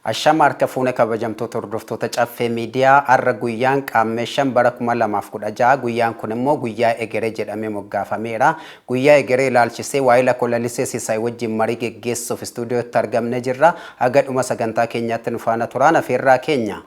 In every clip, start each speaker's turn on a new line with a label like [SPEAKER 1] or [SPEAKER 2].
[SPEAKER 1] Ashama harka fuune kabajamtoota hordoftoota Caffee Miidiyaa. Har'a guyyaan Qaammee 5 bara 2016, guyyaan kun immoo guyyaa egeree jedhamee moggaafameera. Guyyaa egeree ilaalchisee waa'ila koo Lalisee Sisaay wajjin marii geggeessuuf istuudiyootti argamnee jirra. Haga dhuma sagantaa keenyaatti nu faana turaan afeerraa keenya.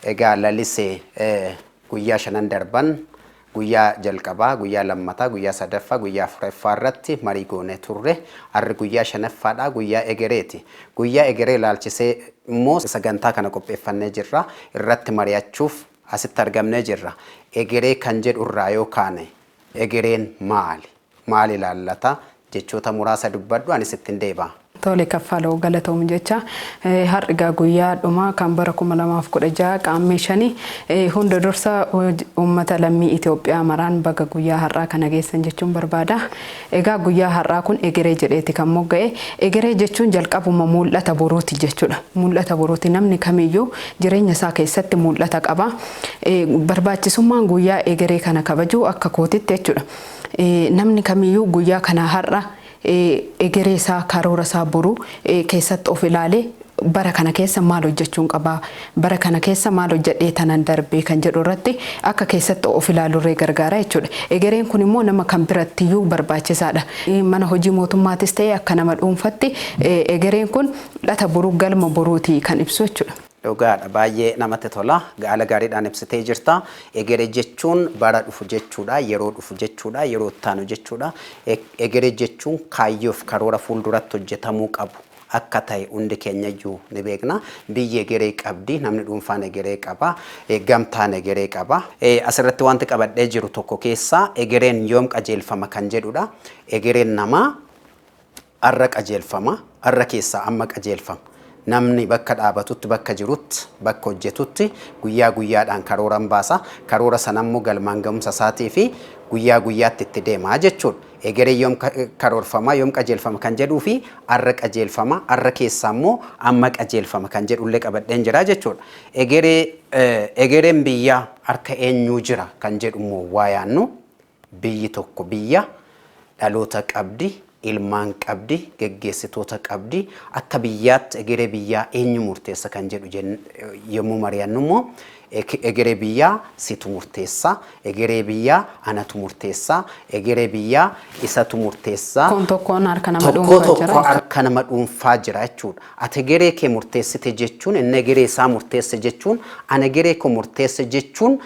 [SPEAKER 1] Egaa Lalisee, guyyaa shanan darban guyyaa jalqabaa, guyyaa lammataa, guyyaa sadaffaa, guyyaa afuraffaa irratti marii goonee turre. Har'i guyyaa shanaffaadha, guyyaa egereeti. Guyyaa egeree ilaalchisee immoo sagantaa kana qopheeffannee jirra. Irratti mari'achuuf asitti argamnee jirra. Egeree kan jedhu irraa yoo kaane, egereen maali? Maal ilaallata? Jechoota muraasa dubbadhu, anis ittiin deebi'a.
[SPEAKER 2] Tole Kaffaloo, galatoomu jecha. Har'i egaa guyyaa dhumaa kan bara 2016, Qaammee 5. Hunda dursa uummata lammii Itoophiyaa maraan baga guyyaa har'aa kana geessan jechuun barbaada. Egaa guyyaa har'aa kun egeree jedheeti kan mogga'e. Egeree jechuun jalqabuma mul'ata boruuti jechuudha. Mul'ata boruuti. Namni kamiyyuu jireenya isaa keessatti mul'ata qaba. Barbaachisummaan guyyaa egeree kana kabajuu akka kootitti jechuudha. Namni kamiyyuu guyyaa kana har'a egeree isaa, karoora isaa boruu keessatti of ilaalee, bara kana keessa maal hojjechuun qabaa, bara kana keessa maal hojjedhee tanan darbee kan jedhu irratti akka keessatti of ilaalurree gargaara jechuudha. Egereen kun immoo nama kan birattiyyuu barbaachisaadha. Mana hojii mootummaatis ta'e akka nama dhuunfatti egereen kun dhata boruu, galma boruuti kan ibsu jechuudha.
[SPEAKER 1] Dhugaadha, baay'ee namatti tola. Haala gaariidhaan ibsitee jirta. Egeree jechuun bara dhufu jechuudha, yeroo dhufu jechuudha, yeroo ittaanu jechuudha. Egeree jechuun kaayyoof karoora fuulduratti hojjetamuu qabu akka ta'e hundi keenyayyuu ni beekna. Biyyi egeree qabdi, namni dhuunfaan egeree qaba, gamtaan egeree qaba. Asirratti wanti qabadhee jiru tokko keessaa egereen yoom qajeelfama kan jedhudha. Egereen namaa har'a qajeelfama, har'a keessaa amma qajeelfama. Namni bakka dhaabatutti, bakka jirutti, bakka hojjetutti guyyaa guyyaadhaan karooran baasa. Karoora sana immoo galmaan ga'umsa isaatii fi guyyaa guyyaatti itti deemaa jechuudha. Egeree yoom karoorfama, yoom qajeelfama kan jedhuu fi har'a qajeelfama, har'a keessaa immoo amma qajeelfama kan jedhullee qabadheen jira jechuudha. Egereen biyyaa harka eenyuu jira kan jedhu immoo waa yaannu, biyyi tokko biyya dhaloota qabdi, ilmaan qabdi, geggeessitoota qabdi. Akka biyyaatti egeree biyyaa eenyu murteessa kan jedhu yommuu mari'annu immoo, egeree biyyaa situ murteessa, egeree biyyaa anatu murteessa, egeree biyyaa isatu murteessa.
[SPEAKER 2] Tokkoon tokkoon harka nama Tokko dhuunfaa
[SPEAKER 1] jira. Tokko harka nama dhuunfaa jira jechuudha. Ati egeree kee murteessite jechuun, inni egeree isaa murteesse jechuun, ani egeree koo murteesse jechuun,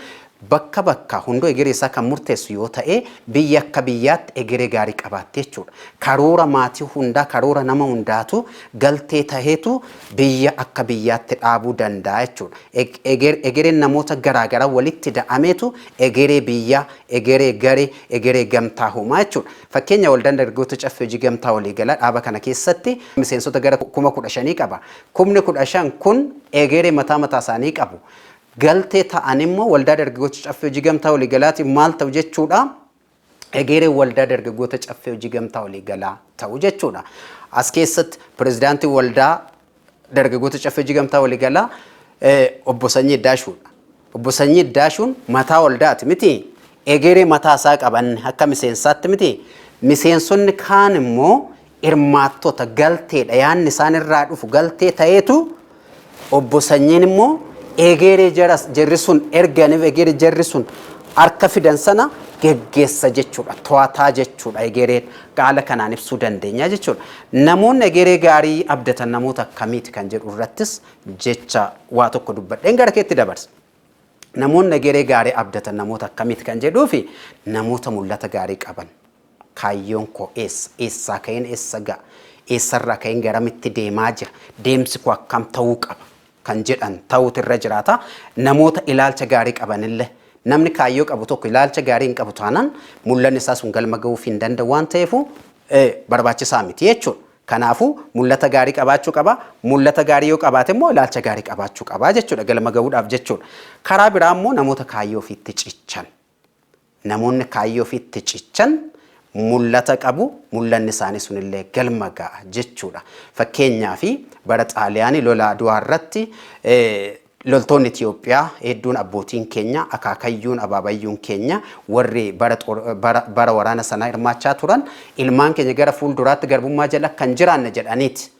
[SPEAKER 1] bakka bakka hunduu egeree isaa kan murteessu yoo ta'e, biyya akka biyyaatti egeree gaarii qabaatte jechuudha. Karoora maatii hundaa, karoora nama hundaatu galtee taheetu biyya akka biyyaatti dhaabuu danda'a jechuudha. Egereen namoota garaagaraa walitti da'ameetu egeree biyyaa, egeree garee, egeree gamtaa uumaa jechuudha. Fakkeenya, Waldaan Dargaggoota Caffee Hojii Gamtaa Waliigalaa dhaaba kana keessatti miseensota gara 15,000 qaba. 15,000 kun egeree mataa mataa isaanii qabu. Galtee ta'an immoo Waldaa Dargaggoota Caffee Hojii Gamtaa Waliigalaatiif maal ta'u jechuudha? Egeree Waldaa Dargaggoota Caffee Hojii Gamtaa Waliigalaa ta'u jechuudha. As keessatti pirezidaantii Waldaa Dargaggoota Caffee Hojii Gamtaa Waliigalaa obbo Sanyii Daashuudha. Obbo Sanyii Daashuun mataa waldaati miti. Egeree mataa isaa qaban akka miseensaatti miti. Miseensonni kaan immoo hirmaattota galteedha. Yaanni isaan irraa dhufu galtee ta'eetu, obbo Sanyiin immoo egeree jarri sun erganiif, egeree jarri sun harka fidan sana geggeessa jechuudha. To'ataa jechuudha egereen. Haala kanaan ibsuu dandeenya jechuudha. Namoonni egeree gaarii abdatan namoota akkamiiti kan jedhu irrattis jecha waa tokko dubbadheen gara keetti dabarsa. Namoonni egeree gaarii abdatan namoota akkamiiti kan jedhuu fi namoota mul'ata gaarii qaban. Kaayyoon koo eessa? Eessaa ka'een eessa ga'a? Eessarraa ka'een garamitti deemaa jira? Deemsi koo akkam ta'uu qaba? Kan jedhan ta'uutu irra jiraata. Namoota ilaalcha gaarii qabanillee, namni kaayyoo qabu tokko ilaalcha gaarii hin qabu taanaan, mul'anni isaa sun galma ga'uuf hin danda'u waan ta'eefu barbaachisaa miti jechuudha. Kanaafuu mul'ata gaarii qabaachuu qaba. Mul'ata gaarii yoo qabaate immoo ilaalcha gaarii qabaachuu qaba jechuudha, galma ga'uudhaaf jechuudha. Karaa biraa immoo namoota kaayyoo ofiitti cichan. Namoonni kaayyoo ofiitti cichan mul'ata qabu, mul'anni isaanii sunillee galma ga'a jechuudha. Fakkeenyaaf, bara Xaaliyaanii lola Aduwaa irratti loltoonni Itoophiyaa hedduun, abbootiin keenya, akaakayyuun, abaabayyuun keenya warri bara waraana sanaa hirmaachaa turan, ilmaan keenya gara fuulduraatti garbummaa jala kan jiraanne jedhaniiti.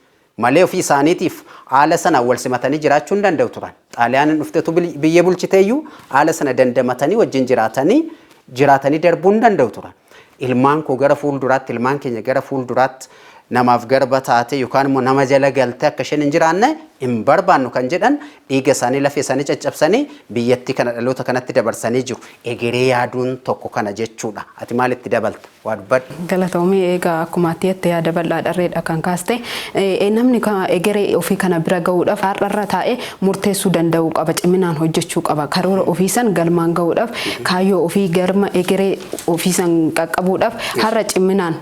[SPEAKER 1] Malee ofii isaaniitiif haala sana wal simatanii jiraachuu hin danda'u turan. Xaaliyaaniin dhufteetu biyya bulchiteeyyuu haala sana dandamatanii wajjin jiraatanii darbuu hin danda'u turan. Ilmaan koo gara fuulduraatti, ilmaan keenya gara fuulduraatti namaaf garba taate yookaan immoo nama jala galte akka isheen hin jiraanne hin barbaannu kan jedhan, dhiiga isaanii, lafee isaanii caccabsanii biyyattii kana dhaloota kanatti dabarsanii jiru. Egeree yaaduun tokko kana jechuudha. Ati maalitti dabalta? Waa dubbadhu.
[SPEAKER 2] Galatoomii. Egaa akkuma ati jette, yaada bal'aa dharreedha kan kaaste. Namni egeree ofii kana bira gahuudhaaf har'arra taa'ee murteessuu danda'uu qaba, ciminaan hojjechuu qaba. Karoora ofii san galmaan gahuudhaaf, kaayyoo ofii galma egeree ofii san qaqqabuudhaaf har'a ciminaan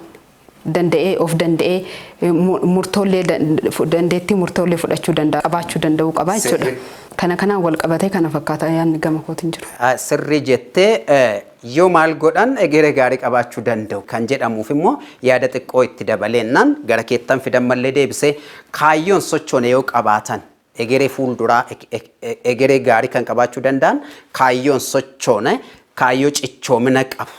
[SPEAKER 2] danda'ee, of danda'ee, murtoollee dandeettii murtoollee fudhachuu danda'a qabaachuu danda'uu qaba jechuudha. Kana kanaan wal qabatee kana fakkaata yaadni gama kootiin jiru.
[SPEAKER 1] Sirrii jettee. Yoo maal godhan egeree gaarii qabaachuu danda'u kan jedhamuuf immoo yaada xiqqoo itti dabaleennaan gara keettan fidan mallee deebisee, kaayyoon sochoone yoo qabaatan egeree fuulduraa egeree gaarii kan qabaachuu danda'an kaayyoon sochoone, kaayyoo cichoomina qabu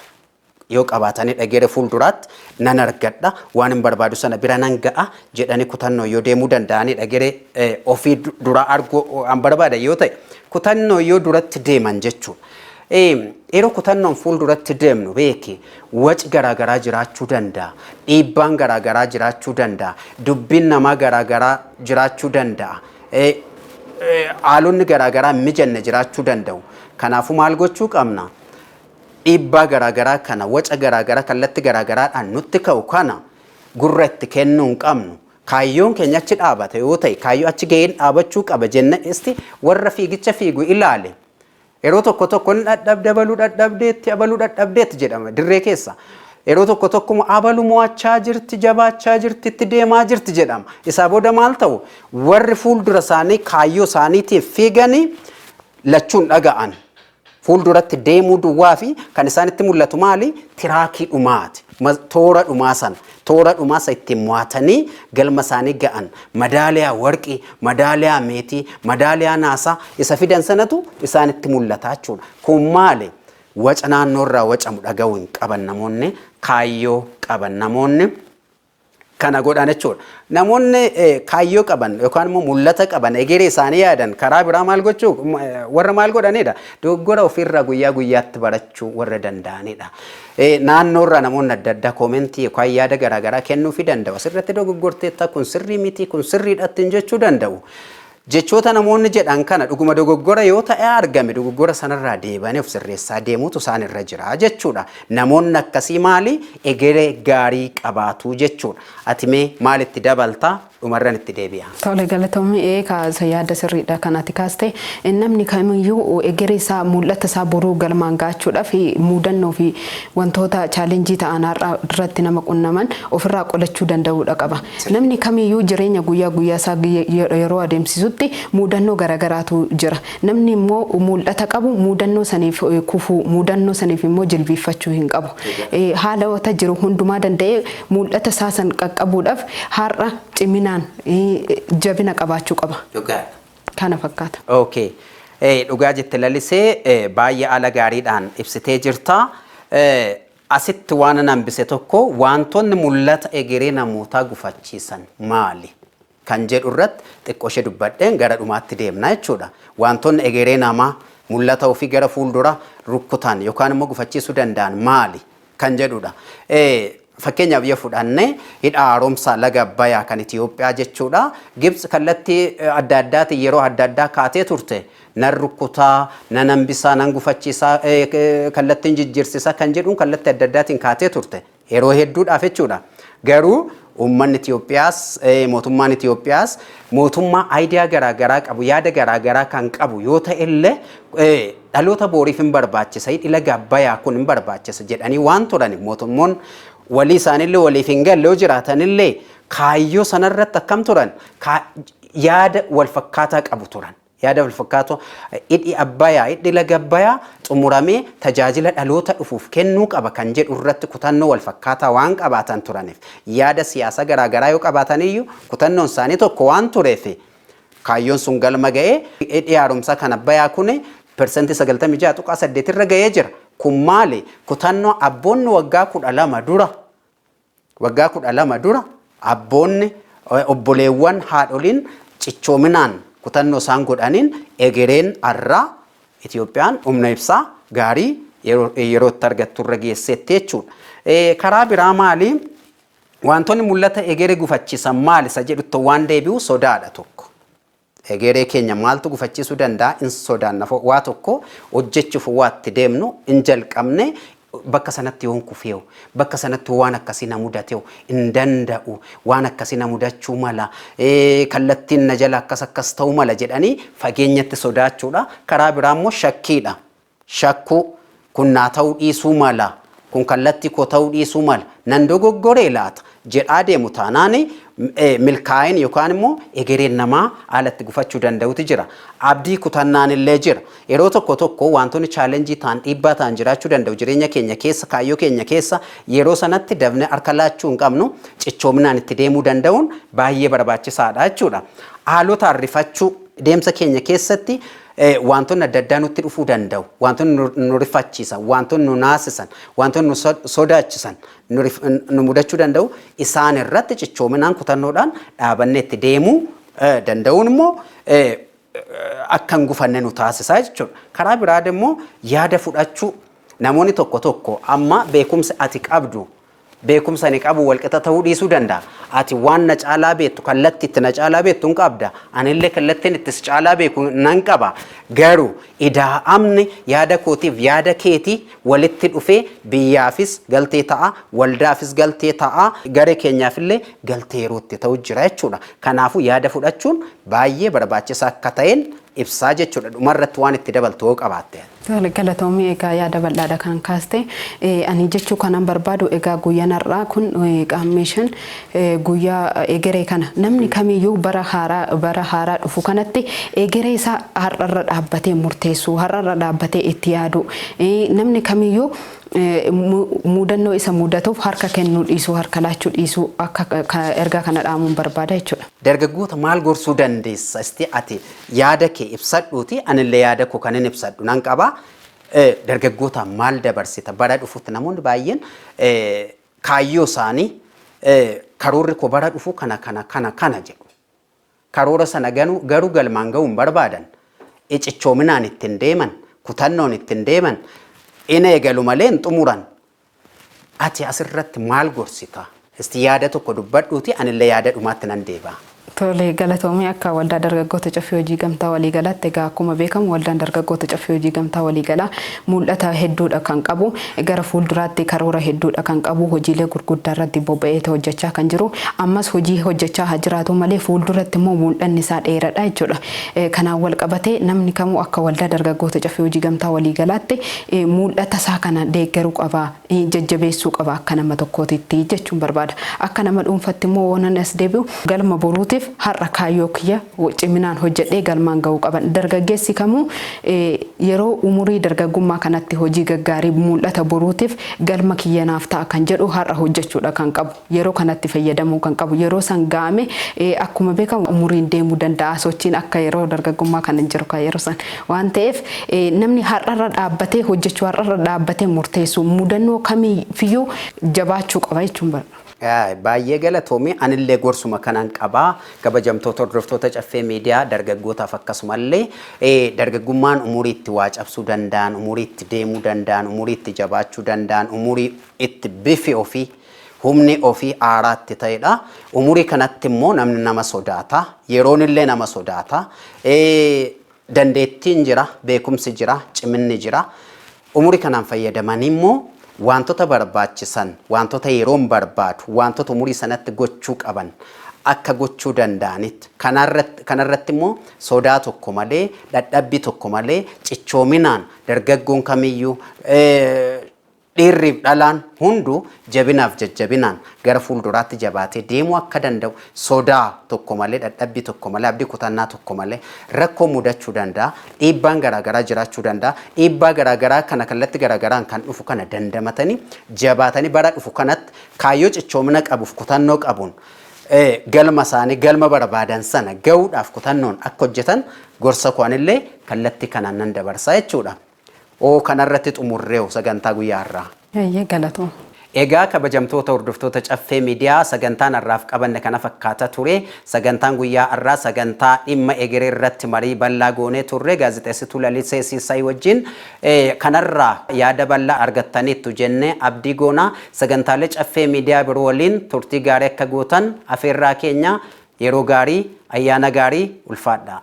[SPEAKER 1] yoo qabaatanidha. Egeree fuulduraatti nan argadha, waan hin barbaadu sana bira nan ga'a jedhanii kutannoo yoo deemuu danda'anidha. Egeree ofii duraa arguu an barbaadan yoo ta'e, kutannoo yoo duratti deeman jechuudha. Yeroo kutannoon fuulduratti deemnu, beeki, waci garaagaraa jiraachuu danda'a. Dhiibbaan garaagaraa jiraachuu danda'a. Dubbiin namaa garaagaraa jiraachuu danda'a. Haalonni garaagaraa hin mijanne jiraachuu danda'u. Kanaafuu maal gochuu qabna? Dhiibbaa garaagaraa kana, waca garaagaraa kallattii garaagaraadhaan nutti ka'u kana gurra itti kennuu hin qabnu. Kaayyoon keenya achi dhaabate yoo ta'e, kaayyoo achi ga'een dhaabachuu qaba jenne. Isti warra fiigicha fiigu ilaale. Yeroo tokko tokko ni dhadhabde, abaluu dhadhabdeetti, abaluu dhadhabdeetti jedhama dirree keessa. Yeroo tokko tokko abalu mo'achaa jirti, jabaachaa jirti, itti deemaa jirti jedhama. Isaa booda maal ta'u? Warri fuuldura isaanii kaayyoo isaaniitiif fiiganii lachuun dhaga'an. Fuulduratti deemuu duwwaa fi kan isaanitti mul'atu maali? Tiraakii dhumaati. Toora dhumaa sana. Toora dhumaa isa ittiin mo'atanii galma isaanii ga'an. Madaaliyaa warqii, madaaliyaa meetii, madaaliyaa naasaa isa fidan sanatu isaanitti mul'ata jechuudha. Kun maali? Waca naannoorraa wacamu dhaga'uu hin qaban namoonni kaayyoo qaban, namoonni kana godhan jechuudha. Namoonni kaayyoo qaban yookaan immoo mul'ata qaban, egeree isaanii yaadan, karaa biraa maal gochuu warra maal godhanidha? Dogoggora ofirraa guyyaa guyyaatti barachuu warra danda'anidha. Naannoorraa namoonni adda addaa koomentii yookaan yaada garaagaraa kennuufii danda'u. Asirratti dogoggorteetta, kun sirrii miti, kun sirriidha ittiin jechuu danda'u. Jechoota namoonni jedhan kana dhuguma dogoggora yoo ta'e argame, dogoggora sanarraa deebanii of sirreessaa deemuutu isaan irra jira jechuudha. Namoonni akkasii maali? Egeree gaarii qabaatu jechuudha. Ati mee maalitti dabaltaa? Dhumarran itti deebi'a.
[SPEAKER 2] Tole, galatoomii. Kaasa yaada sirriidha kan ati kaaste. Namni kamiyyuu egeree isaa, mul'ata isaa boruu galmaan ga'achuudhaaf muudannoo fi wantoota challenge ta'an har'a irratti nama qunnaman ofirraa qolachuu danda'uudha qaba. Namni kamiyyuu jireenya guyyaa guyyaa isaa yeroo adeemsisutti muudannoo garaagaraatu jira. Namni immoo mul'ata qabu muudannoo saniif kufuu, muudannoo saniif immoo jilbiiffachuu hin qabu. Haalota jiru hundumaa danda'ee mul'ata isaa san qaqqabuudhaaf har'a ciminaan jabina qabaachuu qaba. Kana fakkaata.
[SPEAKER 1] Okay. Dhugaa jette Lalisee, baay'ee haala gaariidhaan ibsitee jirta. Asitti waan an hambise tokko, wantoonni mul'ata egeree namootaa gufachiisan maali kan jedhu irratti xiqqoo ishee dubbadheen gara dhumaatti deemna jechuudha. Wantoonni egeree namaa, mul'ata ofii gara fuuldura rukkutan yookaan immoo gufachiisuu danda'an maali kan jedhudha. Fakkeenyaaf yoo fudhanne, hidha haaromsaa laga Abbayyaa kan Itiyoophiyaa jechuudha. Gibxi kallattii adda addaatiin yeroo adda addaa kaatee turte. Nan rukkutaa, nan hambisaa, nan gufachiisaa, kallattiin jijjiirsisaa kan jedhuun kallattii adda addaatiin kaatee turte. Yeroo hedduudhaaf jechuudha. Garuu uummanni Itiyoophiyaas, mootummaan Itiyoophiyaas mootummaa idea garaagaraa qabu, yaada garaagaraa kan qabu yoo ta'e illee, dhaloota booriif hin barbaachisa, hidhi laga Abbayyaa kun hin barbaachisa jedhanii waan turaniif, mootummoon walii isaaniillee waliif hin galle yoo jiraatanillee, kaayyoo sanarratti akkam turan? Yaada wal fakkaataa qabu turan. Yaada wal fakkaatu, hidhi Abbayyaa, hidhi laga Abbayyaa xumuramee tajaajila dhaloota dhufuuf kennuu qaba kan jedhu irratti kutannoo wal fakkaataa waan qabaatan turaniif, yaada siyaasa garaagaraa yoo qabaatan iyyuu, kutannoon isaanii tokko waan tureef, kaayyoon sun galma ga'ee hidhi haaromsaa kan Abbayyaa kun 96.8% irra ga'ee jira. Kun maali? Kutannoo abboonni waggaa 12 dura, waggaa 12 dura abboonni Obboleewwan haadholiin cichoominaan kutannoo isaan godhaniin egereen har'aa Itoophiyaan humna ibsaa gaarii yeroo itti argattu irra geesseetti jechuudha. Karaa biraa maali? Wantoonni mul'ata egeree gufachiisan maali isa jedhutti waan deebi'u sodaadha tokko. Egeree keenya maaltu gufachiisuu danda'a? In sodaanna. Waa tokko hojjechuuf waa itti deemnu hin jalqabne, bakka sanatti yoon kufeewu, bakka sanatti waan akkasii na mudateewu, hin danda'u, waan akkasii na mudachuu mala, kallattiin na jala akkas akkas ta'uu mala jedhanii fageenyatti sodaachuudha. Karaa biraa immoo shakkiidha. Shakkuu, kun naa ta'uu dhiisuu mala, kun kallattii koo ta'uu dhiisuu mala, nan dogoggoree laata jedhaa deemu taanaan milkaa'in yookaan immoo egereen namaa haalatti gufachuu danda'utu jira. Abdii kutannaan illee jira. Yeroo tokko tokko wantoonni challenge ta'an, dhiibbaa ta'an jiraachuu danda'u jireenya keenya keessa, kaayyoo keenya keessa. Yeroo sanatti dafnee harka laachuu hin qabnu, cichoominaan itti deemuu danda'uun baay'ee barbaachisaadha jechuudha. Haalota arrifachuu, deemsa keenya keessatti wantoonni adda addaa nutti dhufuu danda'u. Wantoonni nu rifachiisan, wantoonni nu naasisan, wantoonni nu sodaachisan nu mudachuu danda'u. Isaan irratti cichoominaan kutannoodhaan dhaabannee itti deemuu danda'uun immoo akka hin gufanne nu taasisaa jechuudha. Karaa biraa immoo yaada fudhachuu, namoonni tokko tokko amma beekumsa ati qabdu beekumsa ani qabu walqixa ta'uu dhiisuu danda'a. Ati waan na caalaa beektu, kallattii itti na caalaa beektu hin qabda. Anillee kallattiin itti si caalaa beeku nan qaba. Garuu idaa'amni yaada kootiif yaada keetii walitti dhufee biyyaafis galtee ta'a, waldaafis galtee ta'a, garee keenyaafillee galtee yeroo itti ta'u jira jechuudha. Kanaafuu yaada fudhachuun baay'ee barbaachisaa akka ta'een ibsaa jechuudha. Dhumarratti waan itti dabaltu yoo qabaatte.
[SPEAKER 2] Tole, galatoomii. Egaa yaada bal'aadha kan kaaste. Ani jechuu kanan barbaadu, egaa guyyaan har'aa kun Qaammee 5, guyyaa egeree kana namni kamiyyuu bara haaraa dhufu kanatti egeree isaa har'arra dhaabbatee murteessuu, har'arra dhaabbatee itti yaadu, namni kamiyyuu mudannoo isa mudatuuf harka kennuu dhiisuu, harka laachuu dhiisuu akka ergaa kana dhaamuun barbaada jechuudha.
[SPEAKER 1] Dargaggoota maal gorsuu dandeessa? Isti ati yaada kee ibsadhuuti, anillee yaada koo kanin ibsadhu nan qaba. Dargaggoota maal dabarsita? Bara dhufutti namoonni baay'een kaayyoo isaanii, karoorri koo bara dhufu kana kana kana kana jedhu. Karoora sana garuu galmaan ga'uu hin barbaadan. Cichoominaan ittiin deeman, kutannoon ittiin deeman, in eegalu malee hin xumuran. Ati asirratti maal gorsita? Isti yaada tokko dubbadhuuti, anillee yaada dhumaatti nan deebi'a.
[SPEAKER 2] Tole, galatoomii. Akka Waldaa Dargaggoota Caffee Hojii Gamtaa Waliigalaatti, egaa akkuma beekamu Waldaan Dargaggoota Caffee Hojii Gamtaa Waliigalaa mul'ata hedduudha kan qabu, gara fuulduraatti karoora hedduudha kan qabu, hojiilee gurguddaa irratti bobba'ee hojjechaa kan jiru, ammas hojii hojjechaa haa jiraatu malee fuulduratti immoo mul'anni isaa dheeradha jechuudha. Kanaan wal qabatee namni kamuu akka Waldaa Dargaggoota Caffee Hojii Gamtaa Waliigalaatti mul'ata isaa kana deeggaruu qaba, jajjabeessuu qaba akka nama tokkootitti jechuun barbaada. Akka nama dhuunfatti immoo waan as deebi'u, galma boruutiif har'a kaayyoo kiyya ciminaan hojjedhee galmaan ga'uu qaban. Dargaggeessi kamuu yeroo umurii dargaggummaa kanatti hojii gaggaarii mul'ata boruutiif galma kiyya naaf ta'a kan jedhu har'a hojjechuudha kan qabu. Yeroo kanatti fayyadamuu kan qabu. Yeroo san ga'ame, akkuma beekamu umuriin deemuu danda'a. Sochiin akka yeroo dargaggummaa kana hin jiru kan yeroo san waan ta'eef, namni har'arra dhaabbatee hojjechuu, har'arra dhaabbatee murteessuu, mudannoo kamiifiyyuu jabaachuu qaba jechuun barbaada.
[SPEAKER 1] Baay'ee galatoomii. Anillee gorsuma kanan qabaa. Kabajamtoota hordoftoota Caffee Miidiyaa, dargaggootaaf akkasumallee dargaggummaan umurii itti waa cabsuu danda'an, umurii itti deemuu danda'an, umurii itti jabaachuu danda'an, umurii itti bifi ofii, humni ofii aaraatti ta'edha. Umurii kanatti immoo namni nama sodaata. Yeroon illee nama sodaata. Dandeettiin jira, beekumsi jira, ciminni jira. Umurii kanaan fayyadamanii immoo wantoota barbaachisan, wantoota yeroon barbaadu, wantoota umurii sanatti gochuu qaban akka gochuu danda'anitti. Kanarratti immoo sodaa tokko malee, dadhabbii tokko malee, cichoominaan dargaggoon kamiyyuu, dhiirriif dhalaan hunduu jabinaaf jajjabinaan gara fuulduraatti jabaatee deemuu akka danda'u, sodaa tokko malee, dadhabbii tokko malee, abdii kutannaa tokko malee, rakkoo mudachuu danda'a, dhiibbaan garaagaraa jiraachuu danda'a, dhiibbaa garaagaraa kana kallattii garaagaraan kan dhufu kana dandamatanii, jabaatanii bara dhufu kanatti kaayyoo cichoomina qabuuf kutannoo qabuun galma isaanii, galma barbaadan sana ga'uudhaaf kutannoon akka hojjetan gorsa koo anillee kallattii kanaan nan dabarsaa jechuudha. Oo, kanarratti xumurreewu sagantaa guyyaa har'aa.
[SPEAKER 2] Eeyyee, galatoom.
[SPEAKER 1] Egaa kabajamtoota hordoftoota Caffee Miidiyaa, sagantaan har'aaf qabanne kana fakkaata ture. Sagantaan guyyaa har'aa sagantaa dhimma egeree irratti marii bal'aa goonee turre gaazexeessituu Lalisee Siisay wajjin. Kanarraa yaada bal'aa argattaniittu jennee abdii goona. Sagantaalee Caffee Miidiyaa biroo waliin turtii gaarii akka gootan afeerraa keenya. Yeroo gaarii, ayyaana gaarii, ulfaadhaa.